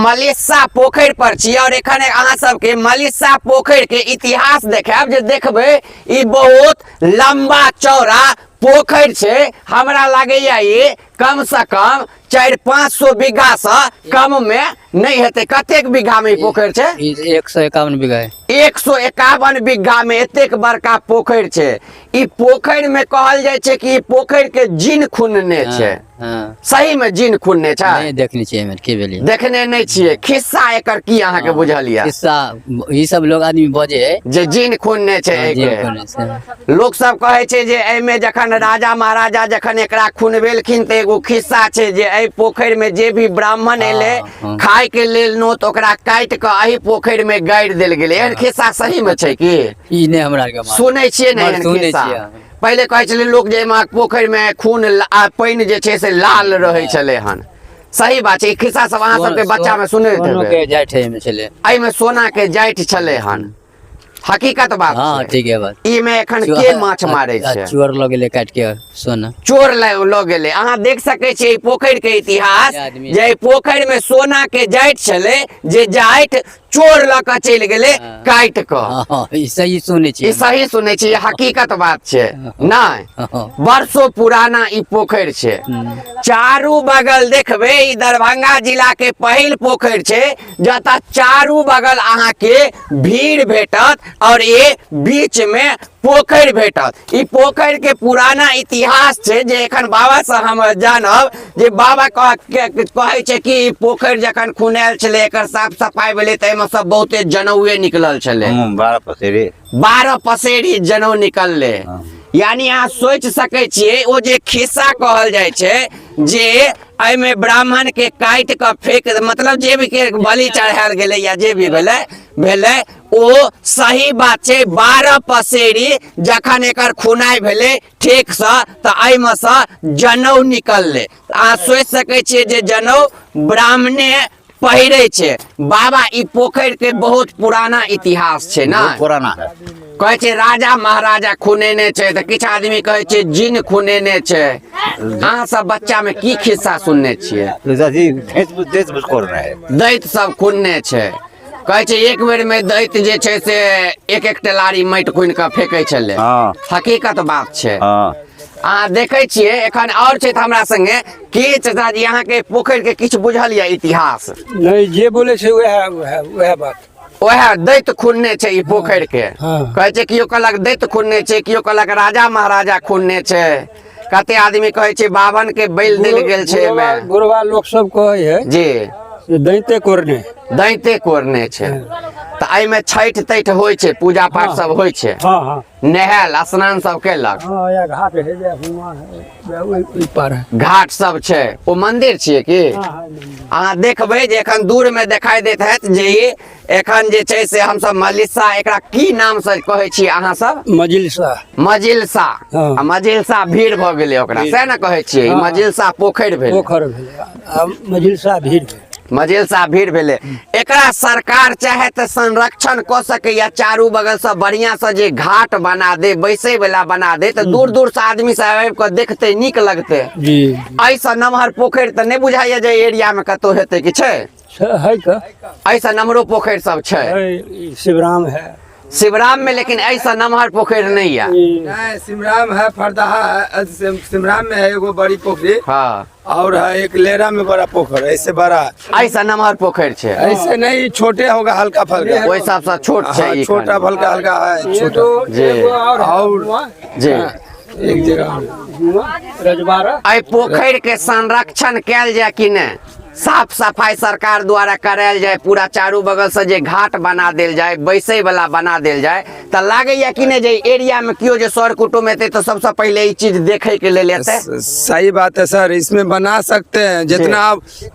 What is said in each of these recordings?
मलिस्सा पोखरि पर छी और एखन अहाँ सबके मलिस्सा पोखरि के इतिहास देखायब। जे देखबै ई बहुत लंबा चौड़ा पोखरि छै, हमरा लागैया ई कम से कम 400-500 बीघा से कम में नहीं हेतै। कतेक बीघा में ई पोखरि छै? ई 151 बीघा है। 151 बीघा में एतेक बड़का पोखरि छै। ई पोखरि में कहल जाइ छै कि ई पोखरि के जिन खुनने छै। हाँ। सही में जिन खुनने छै? नहीं देखने छियै हमे, की भेलै? देखने नहीं छियै। खिस्सा एकर की अहाँके बुझल यऽ? खिस्सा ई सब लोग आदमी बजे है जे जिन खुनने छै। हाँ, जिन एहिके खुनने छै। लोक सब कहै छै जे एहिमे जखन राजा महाराजा जखन एकरा खुनबेलखिन तऽ एगो खिस्सा छै जे एहि पोखरि में जे भी ब्राह्मण एलै हाँ। खाय के लेल नोत, ओकरा काटि कऽ एहि पोखरि में गाड़ि देल गेलै। एहन खिस्सा सही में छै की? ई नहि हमरा आरके मालूम। सुनै छियै ने मगर एहन सुनै खिस्सा? छियै हम। पहिले कहै छलै लोक जे एहिमे पोखरि में खून पानि जे छै से लाल रहै छलै हन। सही बात छै? ई खिस्सा सब अहाँ सबके बच्चा में सुनैत सोनो हेबै। के जाइत एहिमे छलै। एहिमे सोना के जाइत छलै हन, हकीकत बात हाँ छै। ठीक है बात। ई में एखन के माछ मारै छै? चोर लऽ गेलै काटि के सोना। चोर लऽ गेलै। अहाँ देख सकै छियै ई पोखरि के इतिहास आदमी। जे एहि पोखरि में सोना के जाइत छलै, जे जाइत चोर लऽ कऽ चलि गेलै काटि कऽ। हाँ, ई सही सुनै ई छियै। सही सुनै छियै, हकीकत बात छै नहि? हाँ। वर्षो पुराना ई पोखरि छै। चारू बगल देखबै, ई दरभंगा जिला के पहिल पोखरि छै जतऽ चारू बगल अहाँके भीड़ भेटत और ये बीच में पोखरि भेटत। ई पोखरि के पुराना इतिहास छै जे एखन बाबा से हम जानब जे बाबा कहै छै कि ई पोखरि जखन खुनायल छलै, एकर साफ सफाई भेलै, तऽ एहिमे सब बहुते जनौए निकलल छलै। 12 पसेरी। 12 पसेरी जनौ निकललै। यानी अहाँ सोचि सकै छियै, ओ जे खिस्सा कहल जाइ छै जे एहिमे ब्राह्मण के काटि कऽ फेक, मतलब जे भी के बलि चढ़ायल गेलै या जे भी भेलै भेलै, ओ सही बात छै। 12 पसेरी जखन एकर खुनाइ भेलै ठीकसँ तऽ एहिमे सँ जनौ निकललै। अहाँ सोचि सकै छियै जे जनौ ब्राह्मणे पहिरै छै। बाबा, ई पोखरि के बहुत पुराना इतिहास छै ने? बहुत पुराना है। कहै छै राजा महाराजा खुनेने छै, तऽ किछु आदमी कहै छै जिन खुनेने छै। अहाँ सब बच्चा में की खिस्सा सुनने छियै? अथी दैत बुझ करना है। दैत सब खुनने छै। कहै छै एक बेर में दैत जे छै से एक एक टेलारी माटि खुनि कऽ फेकै छलै। हाँ। हकीकत बात छै। हाँ। अहाँ देखै छियै एखन और छै हमरा संगे की चाचा जी, अहाँके पोखरि के किछु बुझल यऽ इतिहास? नहीं, जे बोले छै वएह वएह वएह बात। वएह दैत खुनने छै ई पोखरि के। हाँ। कहै छै केओ कहलक दैत खुनने छै, केओ कहलक राजा महाराजा खुनने छै, कते आदमी कहै छै बाभन के बैल देल गेल छै एहिमे। बुढ़वा लोक सब कहै है जी से दैते कोरने। दैते कोरने छै। तऽ एहिमे छठि तठि होइ छै, पूजा पाठ सब होइ छै? हाँ हाँ। नहायल स्नान सब केलक? हाँ, या घाट है, या हुआं है, या ओहि पार है। घाट सब छै। ओ मंदिर छियै की? हाँ हाँ, मंदिर। अहाँ देखबै जे एखन दूर में देखाई दैत हैत जे ई एखन जे छै से हमसब मलिसा, एकरा की नाम से कहै छियै अहाँ सब? मजिलसा। मजिलसा। हाँ। आ मजिलसा भीड़ भऽ गेलै ओकरा, सएह ने कहै छियै? ई हाँ। मजिलसा पोखरि भेलै। पोखरि भेलै आ मजिलसा भीड़ भेलै। मजिलसा भीड़ भेलै। एकरा सरकार चाहे तऽ संरक्षण कऽ सकैया, चारू बगल से बढ़िया से जे घाट बना दे, बैसै वाला बना दे, तऽ दूर दूर से आदमी सब आबि कऽ देखतै, नीक लगतै। जी। एहिसँ नमहर पोखरि तऽ नहि बुझाइया जे एरिया मे कतौ हेतै कि छै? है का। एहिसँ नमहरो पोखरि सब छै? है, ई शिवराम है। शिवराम में, लेकिन एहिसँ नमहर पोखरि नहि यऽ। नहीं, सिमराम है, फरदहा है, सिमराम में है एगो बड़ी पोखरी। हाँ। और है एक लेरा में बड़ा पोखर, ऐसे बड़ा। एहिसँ नमहर पोखरि छै? ऐसे नहीं, छोटे होगा, हल्का फल्का। ओहि हिसाबसँ छोट छै। हाँ, ई छोटा कनि। फल्का हल्का है, छोटा। एगो जी। एगो और है और हुआं, जी। एक जगह और। हुआं, रजवाड़ा। एहि पोखरि के संरक्षण कयल जाय कि नहि? साफ सफाई सरकार द्वारा करायल जाय, पूरा चारू बगल से जे घाट बना देल जाय, बैसै वाला बना देल जाय, तऽ लागैया कि नहि जे एरिया में केओ जे सर कुटुम्ब एतै तऽ सबसँ पहिले ई चीज देखै के लेल एतै? सही बात है सर, इसमें बना सकते हैं। जितना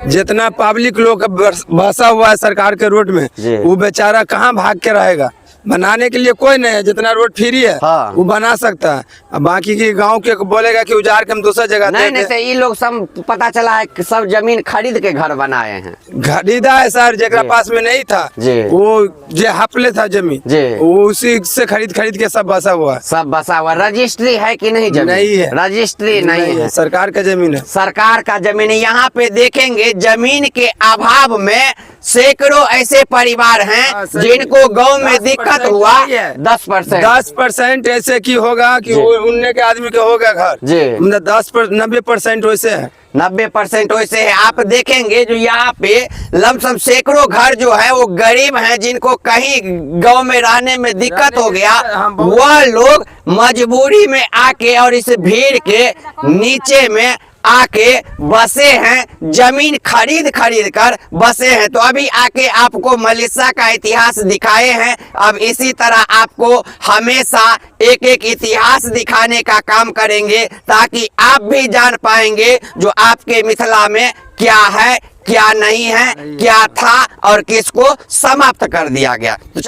जितना पब्लिक लोग बसा हुआ है सरकार के रोड में, जी। वो बेचारा कहाँ भाग के रहेगा? बनाने के लिए कोई नहीं है। जितना रोड फ्री है, हाँ। वो बना सकता है। अब बाकी के गांव के बोलेगा कि उजार के हम दूसरा जगह नहीं दे नहीं दें। तो ई लोग सब पता चला है कि सब जमीन खरीद के घर बनाए हैं। खरीदा है सर, जेकरा जी। पास में नहीं था, जी। वो जे हपले था जमीन, जी। वो उसी से खरीद खरीद के सब बसा हुआ है। सब बसा हुआ। रजिस्ट्री है कि नहीं जमीन? नहीं है। रजिस्ट्री नहीं है। सरकार का जमीन है। सरकार का जमीन है। यहाँ पे देखेंगे जमीन के अभाव में सैकड़ों ऐसे परिवार हैं हाँ, सही। जिनको गांव में 10% दिक्कत हुआ। नहीं है। 10%। 10% ऐसे की होगा कि जी। वो उनने के आदमी के होगा घर। जी। मतलब 10 पर 90% वैसे है। 90% वैसे है। आप देखेंगे जो यहाँ पे लमसम सैकड़ों घर जो है वो गरीब हैं, जिनको कहीं गांव में रहने में दिक्कत रहने हो की गया, दिक्कत, हाँ, बहुत। वह लोग मजबूरी में आके और इस भीड़ के नीचे में आके बसे हैं, जमीन खरीद खरीद कर बसे हैं। तो अभी आके आपको मलिसा का इतिहास दिखाए हैं। अब इसी तरह आपको हमेशा एक एक इतिहास दिखाने का काम करेंगे, ताकि आप भी जान पाएंगे जो आपके मिथिला में क्या है, क्या नहीं है, क्या था और किसको समाप्त कर दिया गया। तो